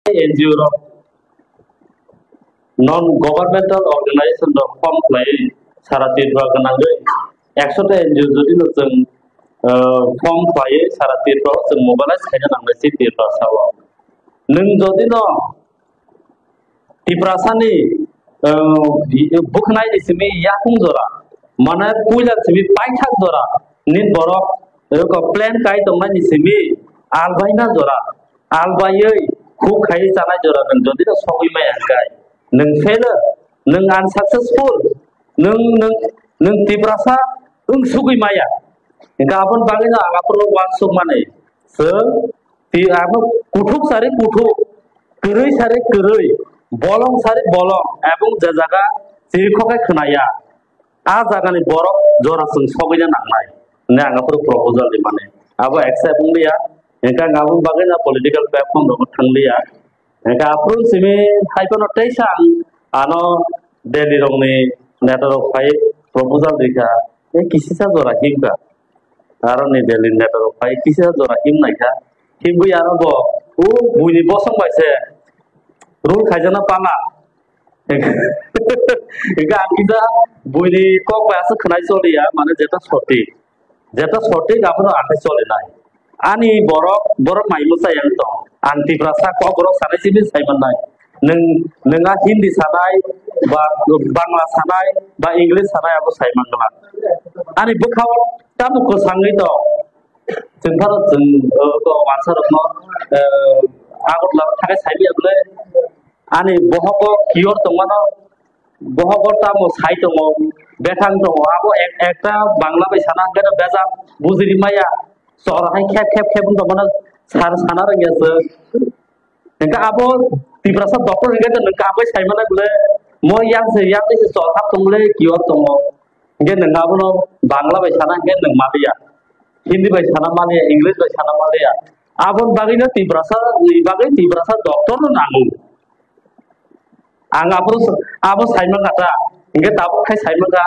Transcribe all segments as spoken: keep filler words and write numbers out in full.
N G O rok, non governmental organization rok form khlaiwi sara Tripura gwnangwi ekshota N G O jodi no chwng, ah, form khlaiwi sara Tripura o chwng mobilize khaina nangnai se Tripura sao. Nwng jodi no Tiprasani, ah, bwkhwnai ni simi yakung jora, mane puila simi paithak jora, nini borok, eh, ko plan kai tongnai ni simi albaina jora, albaiwi huk khai chanai jora nwng jodi no sogwi maya hwnkhe, nwng fail, nwng unsuccessful, nwng, nwng, nwng Tiprasa wng sugwi maya. Hwnkhe aboni bagwi no ang aphuru uansuk mani. Chwng ti-, abo kuthuk sari kuthuk, kwrwi sari kwrwi, bolong sari bolong, ebong je jaga chiri khokai khwnaya, a jagani borok jora chwng sogwina nangnai hwnwi ang aphuru proposal rimani. Abo accept wngliya, hwnkhe ang aboni bagwi no political platform rogo thangliya. Hwnkhe aphuru simi hai phano teisa ang ano Delhi rokni neta rok phai proposal rikha, tei kisisa jora himkha. Aro ni Delhi ni neta rok phai kisa jora him naikha. Himwi aro bo o buini bosong bai se rule khaijana pala. Hingke ang kisa buini kok bai aswk khwnai choliya, mane jeta sotik. Jeta sotik abono akhai cholinai. Ani borok, borok mai mwchai ang tong. Ang Tiprasa kok borok sanai simi sai mannai. Nwng, nwng a Hindi sanai, ba Bangla sanai, ba English sanai abo sai mangla. Ani bwkhao tamo kwsangwi tong. Chwng phano chwng, uh, to wansa rokno, uh, Agartala thakai sai liya bwle. Ani bohogo kiyor tongmano, bohogo tamo sai tongo, bethang tongo. Abo ek-, ekta Bangla bai sana hwnkhe no bejak bujiri maya. Chor hai khep khep khep wng tongmano sar sana rwngya chwng. Hingke abo Tiprasa doctor hingke nwng kabai sai mano bole, mo yang se, yang se chol hap tong bole, kiyor tongo. Hingke nwng abono Bangla bai sana hingke nwng maliya, Hindi bai sana maliya, English bai sana maliya. Aboni bagwi no Tiprasa ni bagwi Tiprasa doctor no nango. Ang abo, abo sai mangkha ta. Hingke tabuk khai sai mangkha,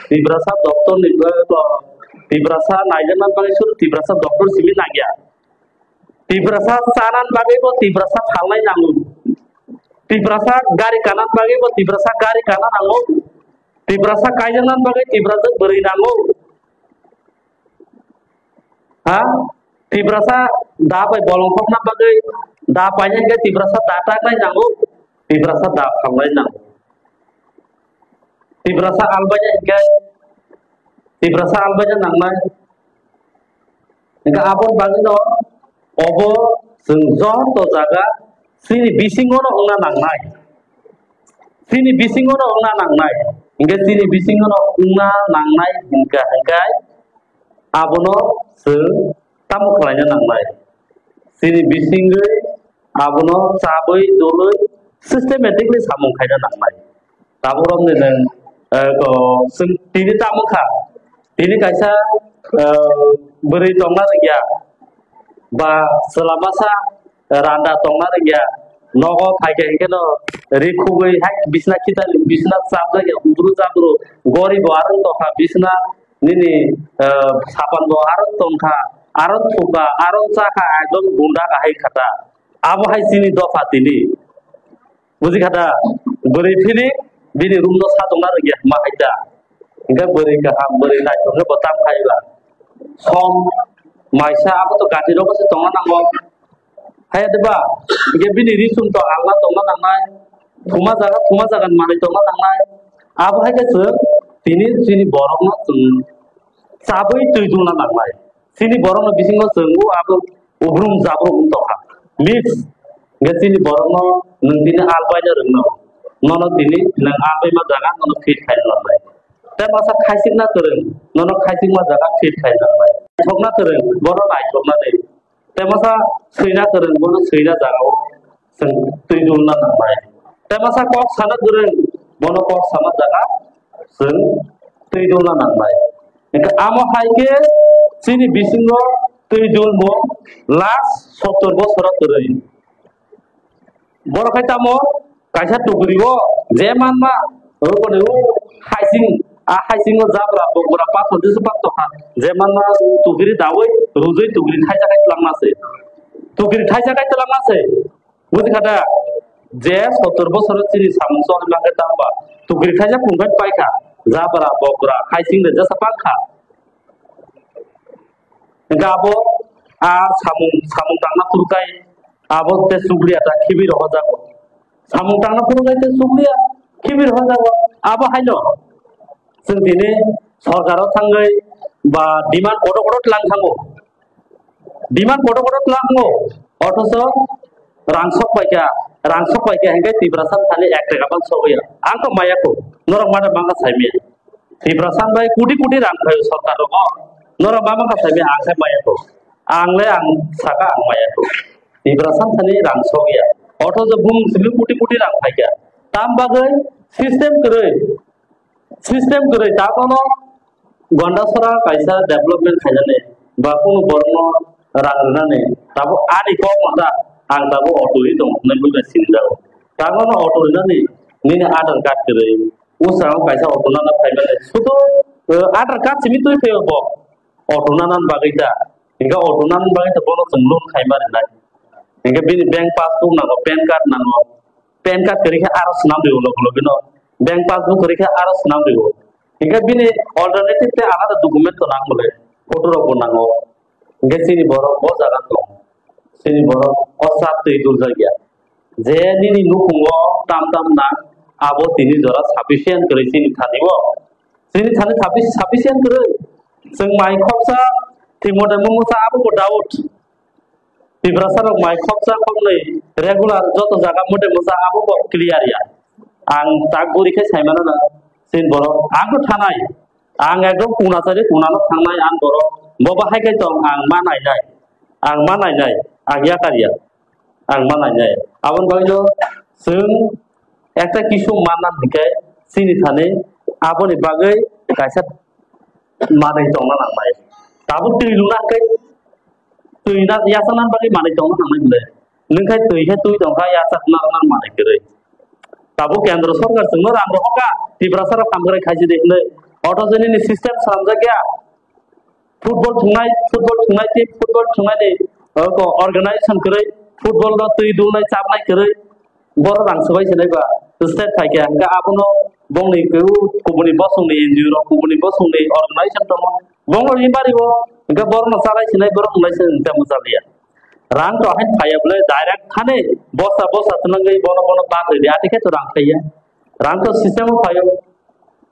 Tiprasa doctor ni, Tiprasa naijakna bagwi suru Tiprasa doctor simi nangya. Tiprasa chanan bagwi bo Tiprasa phalnai nango. Tiprasa gari kanan bagwi bo Tiprasa gari kana nango. Tiprasa kaijakna bagwi Tiprasa bwrwi nango. Ha? Tiprasa da bai bolong thokna bagwi da painai hwnkhe Tiprasa da taknai nango. Tiprasa da phalnai nango. Tiprasa albaina hwnkhe Tiprasa albaina nangnai. Hingke aboni bagwino obo chwng joto jaga chini bisingono wngna nangnai. Chini bisingono wngna nangnai. Hingke chini bisingono wngna nangnai hingka hingkai abono chwng tamo khlaina nangnai. Chini bisingwi abono chabwi dului systematically samung khaina nangnai. Tabuk romni nwng, eh, ko, chwng tini tamo kha. Tini kaisa, eh, bwrwi tongna rwngya, ba chwla masa randa tongna rwngya, nogo phaikha hwnkhe no ri khugwi hai bisna khitani bisna chapjakya, udru chadru, goribo aro tongkha bisna nini, eh, sapan bo aro tongkha, aro thukha, aro chakha, ekdom gunda kahai khata. Abo hai chini dopha tini. Buji kha da? Bwrwi phili bini room no sajokna rwngya ma hai da. Hingke bwrwi kaham, bwrwi naithok khe bo tam khai ba. Som maisa abo to gati rogo se tongna nango. Haya de ba? Hingke bini risum to alna tongna nangnai. Thuma jaga, thuma jaga ni manwi tongna nangnai. Abo hai khe chwng tini chini borok no chwng chabwi twi dulna nangnai. Chini borok no bisingo chwng o abo ubrum jabrum wng tongkha. Mix. Hingke chini borok no nwng tini albaina rwngno. Nono tini nwng albaima jaga nono fit khaina nangnai. Tei masa khaisikna kwrwng, nono khaisikma jaga fit khaina nangnai. Naithokna kwrwng, bono naithokna di. Tei masa swina kwrwng, bono swina jaga o chwng twi dulna nangnai. Tei masa kok sana kwrwng, bono kok sama jaga chwng twi dulna nangnai. Hingke amo hai khe chini bisingo twi dulmung last sottor bosoro kwrwi. Borok hai tamo kaisa tuguri o je manma rokoni o haising, a haising o jabra bokbra pathor jesa pathor ha je manma tuguri dawi rujui tuguri thaisa khai twlangma se. Tuguri thaisa khai twlangma se. Buji kha da, je sottor bosoro chini samung choli mangkha tangba, tukri khaijak pungkha paikha, jabra, bokra, haising de jasa pankha. Hingke abo a samung, samung tangna phuru kai abo te chukliya ta khibi rohorjago. Samung tangna phuru kai te chukliya khibi rohorjago. Abo haino chwng tini sorkaro thangwi ba demand kotor kotor tlang thango. Demand kotor kotor tlango. Othocho rang sok paikha, rang sok paikha hingke Tiprasa thani ek taka ban sogwi ya. Ang to maya ko. Norok mada mangka saimaya. Tiprasa bai koti koti rang phaio sorkar rogo. Norok ma mangka saimaya ang khe maya ko. Ang le ang saka ang maya ko. Tiprasa thani rang sogya. Othocho bung simi koti koti rang phaikha. Tam bagwi system kwrwi. System kwrwi takono Gondasora kaisa development khainani ba kunu borokno rang rwnani tabuk ani kok mata ang tabuk auto ri tongo hwnwi buino sinijago. Takono auto rinani nini Aadhaar card kwrwi. Usao kaisa auto nana phaimani sudu, eh, Aadhaar card simi twi phaio bo auto nana bagwi ta. Hingke auto nana bagwi ta bono chwng loan khaima rinai. Hingke bini bank passbook nango, PAN card nango. PAN card kwrwi khe aro swnam rio logi logi no. Bank passbook kwrwi khe aro swnam rio. Hingke bini alternative tei alada document to nang bole. Photo rok bo nango. Hingke chini borok o jaga tong. Chini borok o sak twi duljakya. Je nini nukhungo tam tam nang, abo tini jora sufficient kwrwi chini thani o. Chini thani suffi-, sufficient kwrwi. Chwng mai khoksa thwimo de mungsa abo bo doubt. Tiprasa rok mai khoksa khoknwi regular joto jaga mote mosa abo bo clear ya. Ang tak guri khe saimano na sin borok ang to thanai. Ang ekdom kuna sari kuna no thangnai ang borok. Bo bahai kai tong ang ma nainai. Ang ma nainai. Ang yakar ya. Ang ma nainai. Aboni bagwi no chwng ekta kisu manna hinkhe chini thani aboni bagwi kaisa manwi tongna nangnai. Tabuk twi luna khe twi na yasakna bagwi manwi tongna nangnai bwle. Nwng khe twi khe twi tong kha yasakna nang manwi kwrwi. Tabuk kendro sorkar chwngno rang rohor kha, Tiprasa rok kam kwrwi khaisi de hwnwi. Othocho nini system swnamjak ya. Football thungnai, football thungnai team, football thungnai ni, uh, ko organization kwrwi, football no twi dulnai chapnai kwrwi. Borok rang swbai se nai ba state phaikha, hingke abono bongni keu kubuni bosongni N G O rok, kubuni bosongni organization tongo, bongno ri bari bo, hingke borokno chalai se nai, borok wnglaisa hingke mwchaliya. Rang to hain phaiya bole direct thani bosta bosta twnangwi bono bono bak ridi, ati khe to rang phaiya. Rang to system o phaio.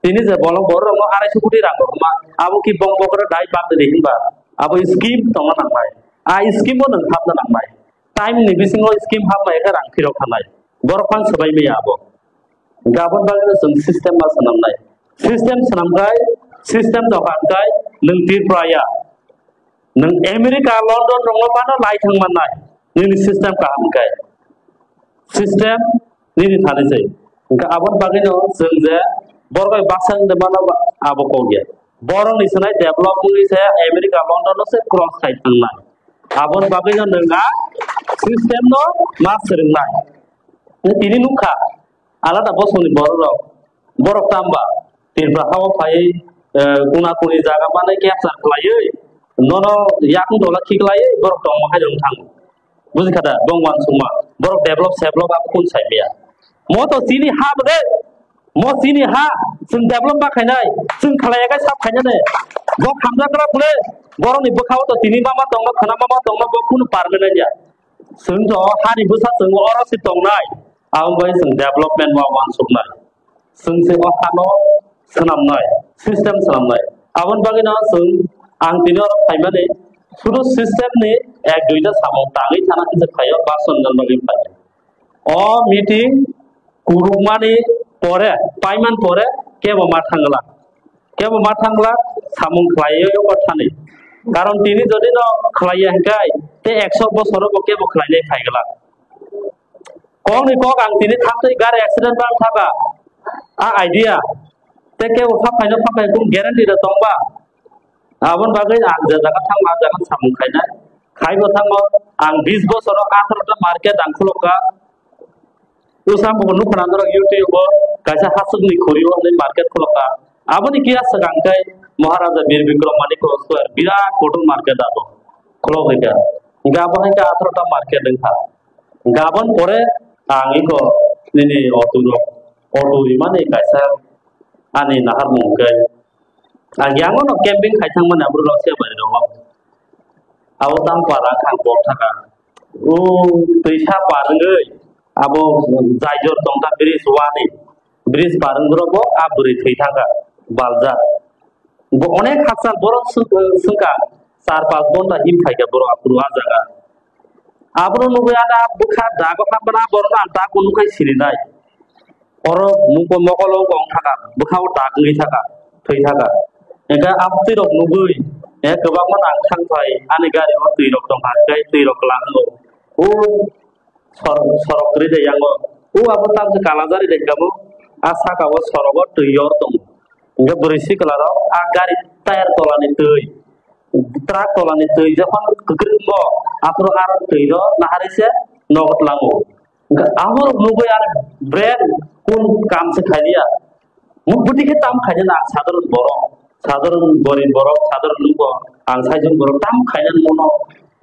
Tini je bolong borok rokno arai sukoti rang rok ma, abo ki bong bokra dai bak ridi hinba, abo scheme tongna nangnai. A scheme o nwng hapna nangnai. Time ni bisingo scheme hapmaya khe rang phirok khanai. Borok phang swbai maya abo. Gabon bagwi no chwng system ma swnamnai. System swnamkhai, system dokan khai nwng Tripura ya. Nwng America, London rokno mano lai thang mannai. Nini system kaham khai. System nini thani se. Hingkhe aboni bagwi no chwng je borok bai baksa wngde mano abo kok ya. Borok ni swnai develop wngwi se America, London no se cross khai thangnai. Aboni bagwi no nwng a system no ma swrwngnai. Tini nukha alada bosongni borok rok, borok tamba Tripura hao phai, eh, kuna kuni jaga mane capture khlaiwi nono yakung dola khiklaiwi borok tongma khai wng thango. Buji kha da, bong uansukma. Borok develop sevelop abo kun sai maya. Mo to chini ha bwle, mo chini ha, chwng develop ma khainai, chwng khlaiya khe sab khainani. Bo khamjak kwrak bwle, borokni bwkhao to tini mama tongma, khwna mama tongma, bo kunu permanent ya. Chwng to hani bwsa chwng oro se tongnai, abo bai chwng development ma uansuknai. Chwng se o hano swnamnai, system swnamnai. Aboni bagwi no chwng ang tini oro phaimani sudu system ni ek duita samung tangwi thana hinwi phaio, person ni bagwi phaio. O meeting kurukmani pore, paiman pore kebo ma thangla. Kebo ma thangla samung khlaiwi o thani. Karon tini jodi no khlaiya hingkai te ekso bosoro bo kebo khlainai phaiglak. Kokni kok ang tini thaktwi gari accident bang thaka. A idea. Te kebo phak phaino phak phai kung guarantee da tongba. Aboni bagwi ang je jaga thangma, a jaga samung khainai. Khaibo thangmo ang bis bosoro atharo ta market ang khulukha. Usang bo nukha nang norok YouTube o kaisa hasukni khuri o hinwi market khulukha. Aboni kiya swkang khe Maharaja Bir Bikram Manikya Square birat kotor market abo khulok rikha. Hingkhe abo hai khe atharo ta market wngkha. Gabon pore ang iko nini auto rok, auto rimani kaisa ani naharmung khe. Ang yango no camping khai thangmani abro rok se bai rok. Abo tang para khang bok thaka. O twisa parwngwi abo jaijor tongkha bridge wani. Bridge parwng borok bo a bwrwi thwi thangkha baljak. Bo onek hakchal borok swk-, swngkha char panch ghonta him phaikha borok aphuru a jaga. Abono nugwi ada bwkha dago hapmana borokno ang dago nukhai sirinai. Oro mukol mokolo wng thaka, bwkhao dag wngwi thaka, thwi thaka. Hingkhe amtwi rok nugwi, eh, kwbangma nang thang phai, ani gari o twi rok tongkha, hingkhe twi rok kwlangwi o, o sor-, sorok kwrwi de yango. O abo tamse Kalajari de kamo, a saka o sorok o twi yor tongo. Hingkhe bwrwi sikla rok a gari tyre tola ni twi, truck tola ni twi jokhon kwkrwngbo, aphuru aro twi rok nahari se nogo tlango. Hingkhe abo nugwi ani brain kun kam se khailiya. Muk bwtwi khe tam khaina ang sadharon borok, sadharon gorib borok, sadharon nungbo ang saijon borok tam khaina mono.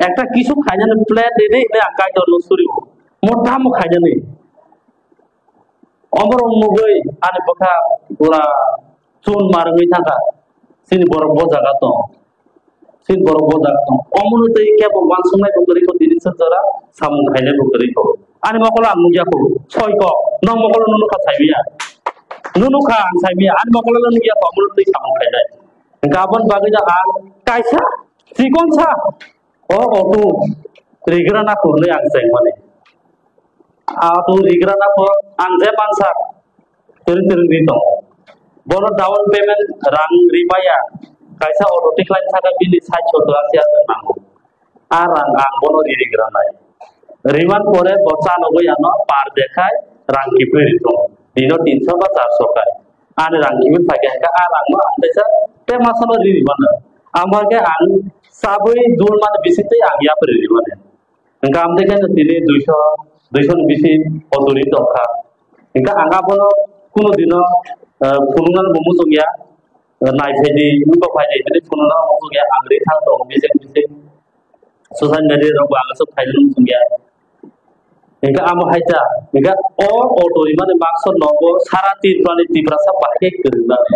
Ekta kisu khaina plan de de ne ang kaitor no suribo. Mo tamo khaina ni. Omorok nugwi ani bwkha pura chun marwngwi thangkha. Chini borok bo jaga tong. Chini borok bo jaga tong. Omono tei kebo uansuknai bo kwrwi kho, tini chwng jora samung khainai bo kwrwi kho. Ani mokolo ang nukya kho. Soi kok. Nong mokolo nunu kha saimaya. Nunu kha ang saimaya. Ani mokolo nukya kho. Omono tei samung khainai. Hingkhe aboni bagwi no ang kaisa chikon sa. O auto rigrana phurnwi ang chengmani. Auto rigrana pho ang je mansa twrwng twrwng ri tongo. Bono down payment rang ri maya, kaisa auto tikhlai saka bini sait sottor asi hajar nango. A rang ang bono ri rigranai. Riman pore bo chanogwi ano per day khai rang kiphilwi ri tongo. Dino tinso ba charso khai. Ani rang kiphil phaikha hingkhe a rangno ang teisa tei masano ri ri mano. Ang bagwi ang chabwi dul mani bisingtwi ang yapri ri mani. Hingkhe amtwi khe tini duiso, duiso ni bisi auto ri tongkha. Hingkhe ang abono kunu dino, eh, phunuknani bo muchungya, eh, nai phaidi, wngkok phaidi hinwi phunuknani muchungya, ang ri thang tongo bising bising. Social media rok bo ang aswk phaidi muchungya. Hingkhe amo hai ta, hingkhe o auto rimani baksa nogo sara Tripura ni Tiprasa bahai khe kwrwng nani.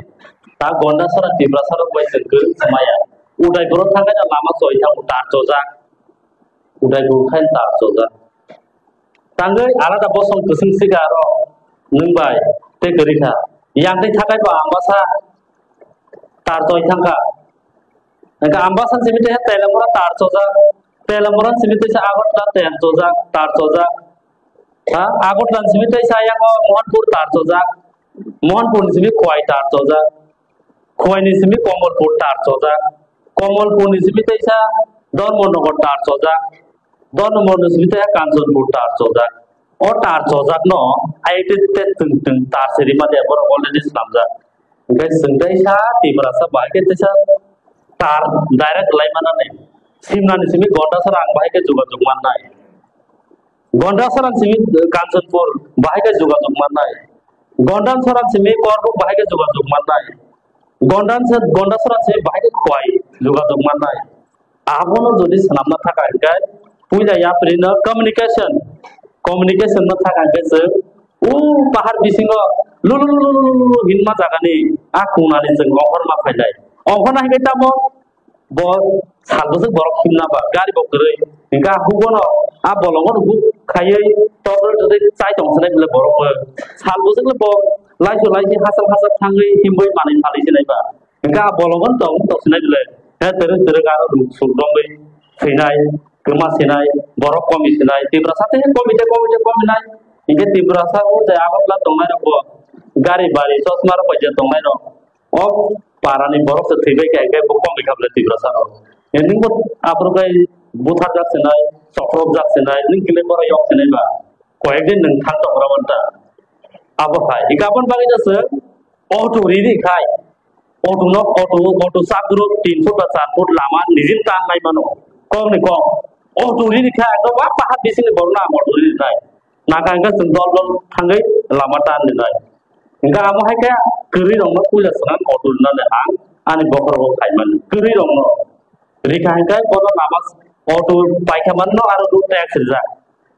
Ta Gonda sara Tiprasa rok bai chwng kwrwng maya. Udaipuro thangkhe lama choi thango tar chojak. Udaipur khai tar chojak. Tangwi alada bosong kwchwng siga aro nwng bai tei kwrwi kha. Yang tei thakai bo Ambasa tar choi thangkha. Hingkhe Ambasa simi tei Telamura tar chojak. Telamura simi tei Agartala tar chojak, tar chojak. Ha, Agartala simi tei sa yango Mohanpur tar chojak. Mohanpur simi Khowai tar chojak. Khowai ni simi Kamalpur tar chojak. Kamalpur ni simi tei sa Dharmanagar tar chojak. Dharmanagar ni simi tei sa Kanchanpur tar chojak. O tar chojak no ai te te twng twng tar se rima de borok already swnamjak. Hingkhe chwng tei sa Tiprasa bahai khe tei sa tar direct lai manani. Simna ni simi Gondasara ang bahai khe jogajog mannai. Gondasara simi Kanchanpur bahai khe jogajog mannai. Gondasara simi Korbuk bahai khe jogajog mannai. Gondan se, Gondasara simi bahai khe Khowai jogajog mannai. Abono jodi swnamna thaka hingkhe puila yapri no communication, communication no thaka hingkhe chwng o pahar bisingo lulu lulu lulu hinma jagani a kunani chwng ongkhorma phainai. Ongkhorna hingkhe tamo bo sal bwswk borok himna ba gari bo kwrwi. Hingkhe a hugono a bolongo huk khaiwi tok rwtwi chai tong sinai bwle borok bo sal bwswk le bo laisu laisi hachal hachal thangwi himwi manwi phalwi sinai ba. Hingkhe a bolongo tong tong sinai bwle he twrwk twrwk aro ruk suk romwi thwinai, kwma sinai, borok komi sinai, Tiprasa tei komi tei komi tei komi nai. Hingkhe Tiprasa o je Agartala tongnai rok bo gari bari chosma rok bai je tongnai rok. O parani borok se thwibai khe, hingkhe bo komwi kha bwle Tiprasa rok. Nini bo aphuru khe butharjak se nai, chokrokjak se nai, nini kile borok yok se nai ba. Koyek din nwng thang tong rw manta. Abo hai, hingkhe aboni bagwi no chwng auto riri khai. Auto no, auto, auto chak rw tin foot ba char foot lama nijin tan nai mano. Kok ni kok. Auto riri khai, ekdom ba pahar bisingni borok no ang auto riri nai. Naga hingkhe chwng dol dol thangwi lama tan rinai. Hingkhe amo hai khe kwrwi rokno puila swnam auto rinani ang ani bokhorogo khaimani. Kwrwi rokno rikha hingkhe bono lama auto paikha manno aro ruk tax rijak.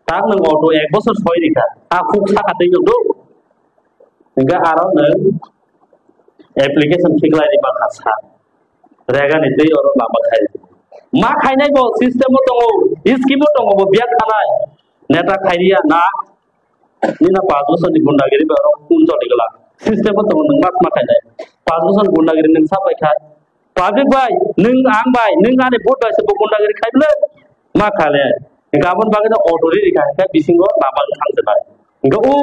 Tak nwng auto ek bosor soi rikha, a khuk saka tei nwng do. Hingke aro nwng application khiklai ri bakha sa. Regani tei oro lama khai. Ma khainai bo system o tongo, scheme o tongo bo biya khanai. Neta khairiya na. Nina pas bosor ni gundagiri ba oro kun choli gala. System o tongo nwng ma ma khainai. Pas bosor gundagiri nwng sapai kha. Public bai, nwng ang bai, nwng ani vote bai se bo gundagiri khai bwle. Ma khale. Hingke aboni bagwi no auto ri rikha hingke bisingo lama wng thang se bai. Hingke o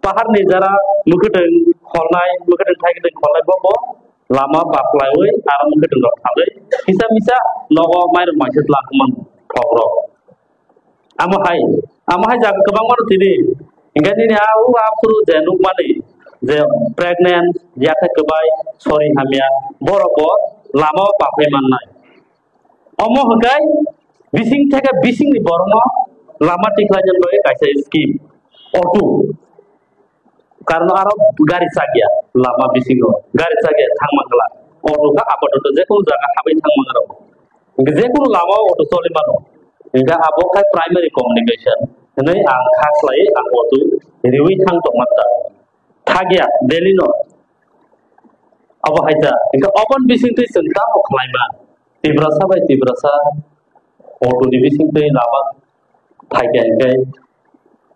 pahar ni jara mwkhwtwng kholnai, mwkhwtwng thai kwtwng kholnai bo bo lama baklaiwi aro mwkhwtwng rok thalwi kisa misa nogo mairok maisa tla kwmang thok rok. Amo hai, amo hai jaga kwbangma no tini. Hingke nini a o aphuru je nukmani je pregnant, yathai kwbai, sori hamya, borok bo lama o paphai mannai. Omo hwnkhe bising theke bisingni borokno lama tikhlaina bagwi kaisa scheme, auto. Karon aro gari chakya lama bisingo, gari chakya thang mangla. Auto kha apatot jekunu jaga habai thang mangrok. Jekunu lama auto choli mano. Hingkhe abo khai primary communication hinwi ang kha khlaiwi ang auto riwi thang tongma ta. Thakya Delhi no. Abo hai ta. Hingkhe oboni bisingtwi chwng tamo khlaima? Tiprasa bai Tiprasa auto ni bisingtwi lama phaikha hingkhe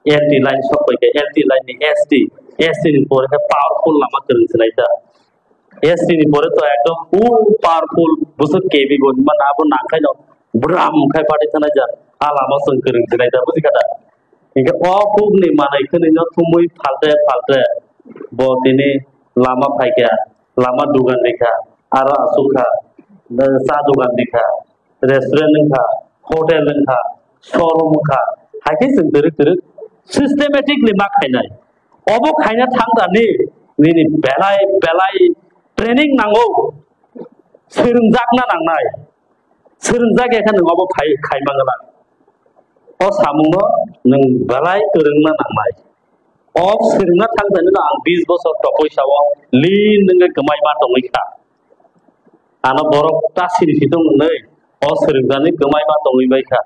L T line sok paikha, L T line ni S T, S T ni pore khe powerful lama kwrwng sinai ta. S T ni pore to ekdom full powerful busuk K B bo himma na abo nangkhaino bram khai phatwi thanai ja. A lama chwng kwrwng sinai ta, buji kha da? Hingkhe o kukni manai khwnwi no thumwi phalte phalte bo tini lama phaikha, lama dugan rikha, aro asukha, cha dugan rikha, restaurant wngkha, hotel wngkha, showroom wngkha, hai khe chwng twrwk twrwk systematically ma khainai. Obo khaina thangdani nini belai belai training nango, swrwngjakna nangnai. Swrwngjak ya khe nwng obo khai, khai mangala. O samungno nwng belai kwrwngna nangnai. O swrwngna thangdani no ang bis bosor topoi sao, lin wngwi kwmai ma tongwi kha. Ano borok ta siri si tong nai, o swrwngdani kwmai ma tongwi bai kha.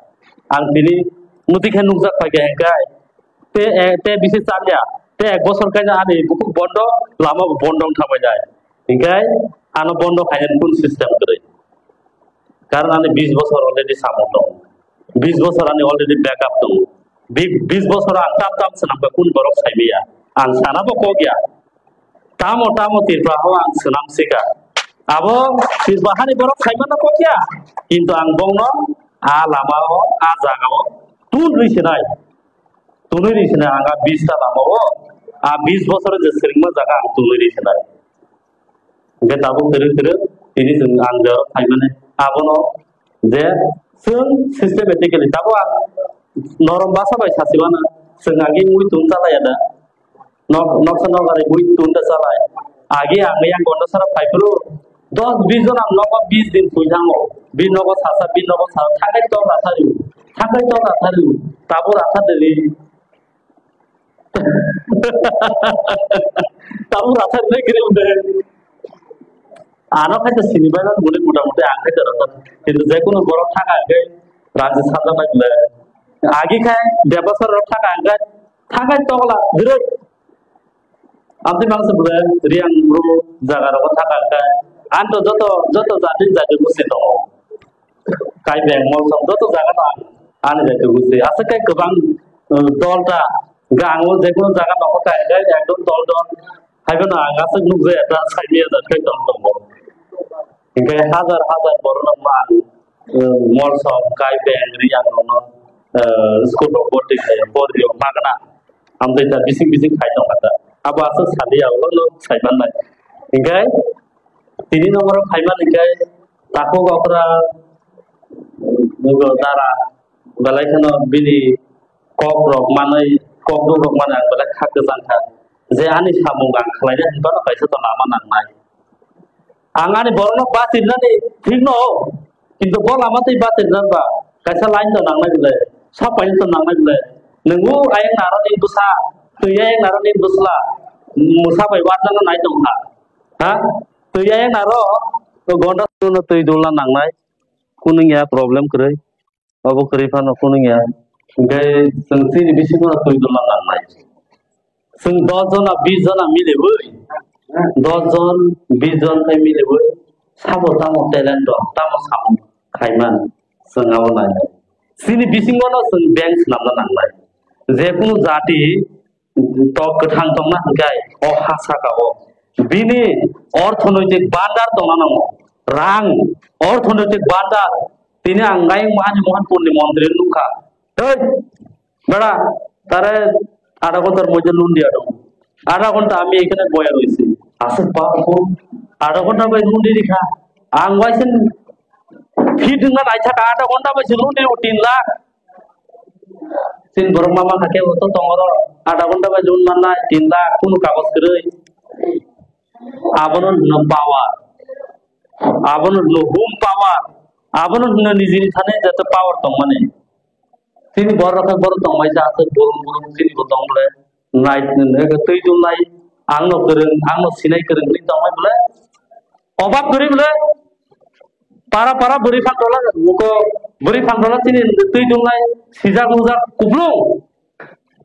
Ang tini muti khe nukjak pai kha hingkai, te, eh, te bisi chalya, te ek bosor kaina ani bukhuk bondo, lama bo bondo wng thabai nai. Hingkai ano bondo khainani kun system kwrwi. Karon ani bis bosor already samung tong. Bis bosor ani already backup tong. Bi-, bis bosor ang tam tam swnam kha kun borok sai maya. Ang sana bo kok ya. Tamo tamo Tripura o ang swnam sika. Abo Tripura hani borok khaimano kokya. Kintu ang bongno a lama o, a jaga o tun rwi sinai. Tunui rwi sinai ang a bis ta lama o. A bis bosor je swrwngma jaga ang tunui rwi sinai. Hingke tabuk twrwk twrwk tini chwng ang jora khaimani. Abono je chwng systematically tabuk ang norom basa bai sasi mano. Chwng agi mui tun chalai ya da. Nok, noksa nok ari bui tunda chalai. Agi ang yang gonda sara phai phuru dos bis jon ang nogo bis din tui thango. Bi nogo sasa, bi nogo sasa, thakai tok rathari. Thakai tok rathari. Tabuk rathari. Tabuk rathari nai kiri unde. Ano khai to sini bai mani muni mota moti ang khai to rathari. Kintu je kunu borok thaka khai rang sajak nai bole. Agi khai bebasar rok thaka khai thakai tokla direk. Amtwi mangsa bwle Riang bru jaga rogo thaka khe, ang to joto, joto jati jati gosti tongo. Kaibeng, Molsom joto jaga no ang ani jati gosti. Aswk khe kwbang, uh, dol ta, hwnkhe ang o jekunu jaga nogo kha hwnkhe ekdom dol dol. Haiphano ang aswk nukjaya ta, saimaya ta khe tong tongo. Hingke hajar hajar borokno mang, eh, Molsom, Kaibeng, Riang rokno, eh, school rok borti khlai, pordi o magna. Amtwi da bising bising khai tong kha da. Abo aswk sadi ya, ulo no sai man nai. Hingke tini no borok khai man hingke takhuk okra, nugo dara, belai kheno bini kok rok manwi, kok duk rok manwi ang belai kha kwchang kha. Je ani samung ang khlaina hinphano kaisa to lama nangnai. Ang ani borokno bachirnani thikno, kintu bo lama twi bachirna ba kaisa line to nangnai bwle, sapai to nangnai bwle. Nwng o ayang naro ni bwsa, twi ayang naro ni bwsla, mwsa bai watjano nai tong kha. Ha? Twi ayang naro, to gonda no twi dula nangnai. Kunung ya problem kwrwi. Obo kwrwi phano kunung ya. Hingke chwng chini bisingo twi dula nangnai. Chwng dos jona, bis jona miliwi, dos jon, bis jon khe miliwi, sabo tamo talent dong, tamo samung khaiman, chwng abo nainai. Chini bisingono chwng bank swnamna nangnai. Je kunu jati tok kwthang tongna hwnkhe o ha saka o bini orthonoitik bandar tongna nango. Rang, orthonoitik bandar, tini ang ayang ani Mohanpurni montri nukha. Tei, bera, tare adha ghontar moddhe loan diya dong. Adha ghonta ami ekhane boya roisi. Aswk powerful. Adha ghonta bai loan di dikha. Ang waisen fit wngna naithaka adha ghonta bai se loan di tin lakh. Chini borok mama kha khe bo to tongoro, adha ghonta bai loan mannai, tin lakh, kunu kagoj kwrwi. Abono hwno power. Abono hwno hum power. Abono hwno nijini thani jate power tongmani. Chini borok khe borok tongmai sa aswk, burum burum chini bo tong bole. Nai, twi dulnai, ang no kwrwng, ang no sinai kwrwng hinwi tongmai bole. Obak kwrwi bole. Para para bwrwi phantola, uko bwrwi phantola chini twi dungnai, sijak nukjak kuplung.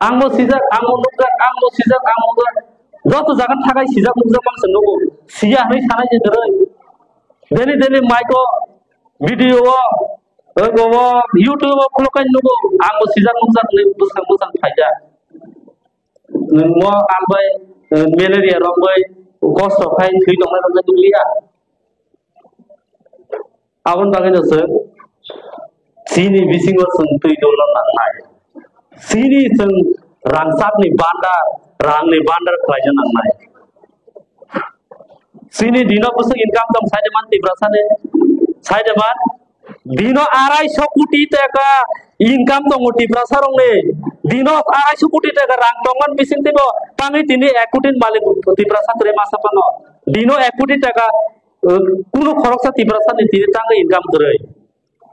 Ang bo sijak, ang bo nukjak, ang bo sijak, ang bo nukjak. Joto jaga thakai sijak nukjak mang se nugo. Siya hinwi sanai je kwrwi. Daily daily mic o, video o, ego o, YouTube o khulok kai nugo. Ang bo sijak nukjak hinwi bwsang bwsang phaijak. Nwng mo ang bai, eh, malaria rok bai kosto khai thwi tongnai rok nukliya. Aboni bagwi no chwng chini bisingo chwng twi dulna nangnai. Chini chwng rangchakni bandar, rangni bandar khlaina nangnai. Chini dino bwswk income tong saide man Tiprasani? Saide man? Dino arai so koti taka income tongo Tiprasa rokni. Dino arai so koti taka rang tongmani bisingtwi bo tangwi tini ek koti ni malik Tiprasa kwrwi masa phano. Dino ek koti taka, uh, kunu khoroksa Tiprasa ni tini tangwi income kwrwi.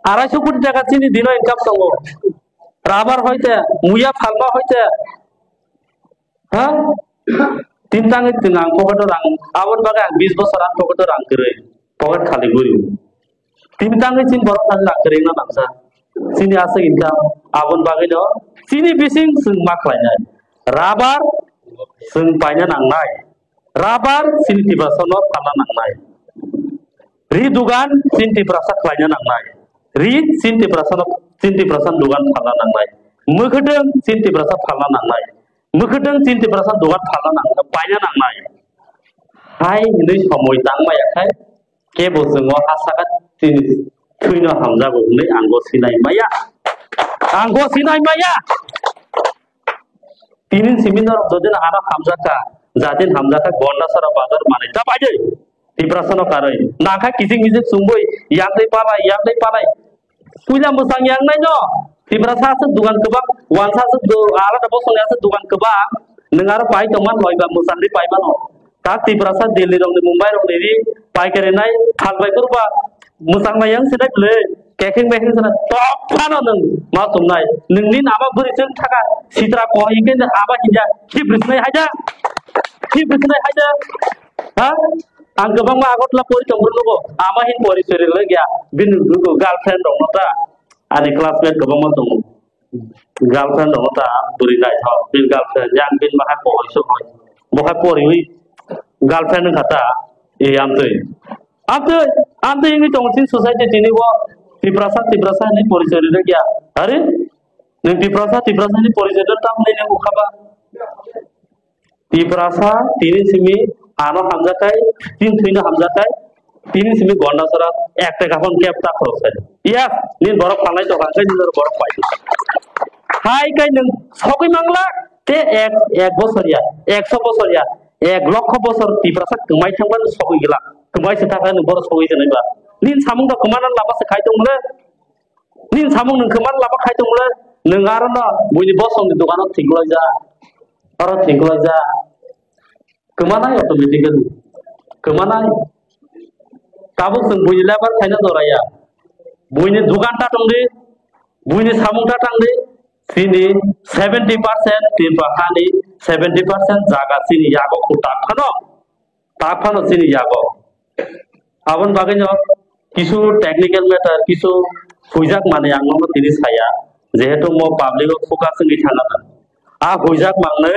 Arai so koti taka chini dino income tongo. Rubber hoite, muya phalma hoite, ha? Tini tangwi tini ang pocket o rang, aboni bagwi ang bis bosor ang pocket o rang kwrwi, pocket khali guri. Tini tangwi chini borok thani rang kwrwi wngna nangsa. Chini aswk income, aboni bagwi no chini bising chwng ma khlainai. Rubber chwng paina nangnai. Rubber chini Tiprasa no phalna nangnai. Ri dugan chini Tiprasa khlaina nangnai. Ri chini Tiprasa no, chini Tiprasa dugan phalna nangnai. Mwkhwtwng chini Tiprasa phalna nangnai. Mwkhwtwng chini Tiprasa dugan phalna nangnai, paina nangnai. Hai hinwi somoi tang maya khai kebo chwng o ha saka chini thwino hamjago hinwi ang bo sinai maya. Ang bo sinai maya. Tini simi norok jodi no ano hamjakha, jatin hamjakha, Gondasara bazar manwi ta bai de. Tiprasa no karwi. Nakha kiching kiching chumui, yang tei palai, yang tei palai. Puila mwchang yang nai no. Tiprasa aswk dugan kwbang, wansa aswk du-, alada bosongni aswk dugan kwbang. Nwng aro pai tongma loi ba mwchang ri pai mano. Tak Tiprasa Delhi rokni, Mumbai rokni ri pai kere nai, thal bai kuru ba mwchang nai yang sinai bwle. Kekheng mekheng sana tok phano nwng ma chumnai. Nwng ni nama bwrwi chwng thaka sitra ko hingke nwng ama hinja khip riknai haida. Khip riknai haida. Ha? Ang kwbangma Agartala pori tong phuru nugo. Ama hin pori sori rwgya. Bini nugo girlfriend rok no ta. Ani classmate kwbangma tongo. Girlfriend rok no ta bwrwi naithok. Bini girlfriend yang bini bahai pori so hoi. Bo khai pori wi girlfriend wngkha ta. E amtwi. Amtwi, amtwi wngwi tongo chini society tini bo Tiprasa, Tiprasa hinwi porichoi rijak ya. Are? Nwng Tiprasa, Tiprasa hinwi porichoi rijak tamo hinwi nang ukha ba? Tiprasa tini simi ano hamjakai, tin thwino hamjakai, tini simi Gondasara ek taka phone kep ta khorok sai. Yes, nini borok phalnai tokha, khe nini borok pai. Hai kai nwng sogwi mangla, te ek, ek bosor ya, ekso bosor ya, ek lokho bosor Tiprasa kwmai thangba nwng sogwi gila. Kwmai se thangkha nwng borok sogwi tongwi ba. Nini samung da kwmana lama se khai tong le. Nini samung nwng kwmana lama khai tong le. Nwng aro no buini bosong ni dogano thik lai ja. Aro thik lai ja. Kwmanai automatically. Kwmanai. Tabuk chwng buini level khaina joraya. Buini dugan ta tongdi, buini samung ta tangdi, chini seventy percent Tripura hani seventy percent jaga chini yago kwtak phano, tak phano chini yago. Aboni bagwino kisu technical matter, kisu huijak manwi ang nono tini saya. Jehetu mo public o focus wngwi thangna. A huijak mangnwi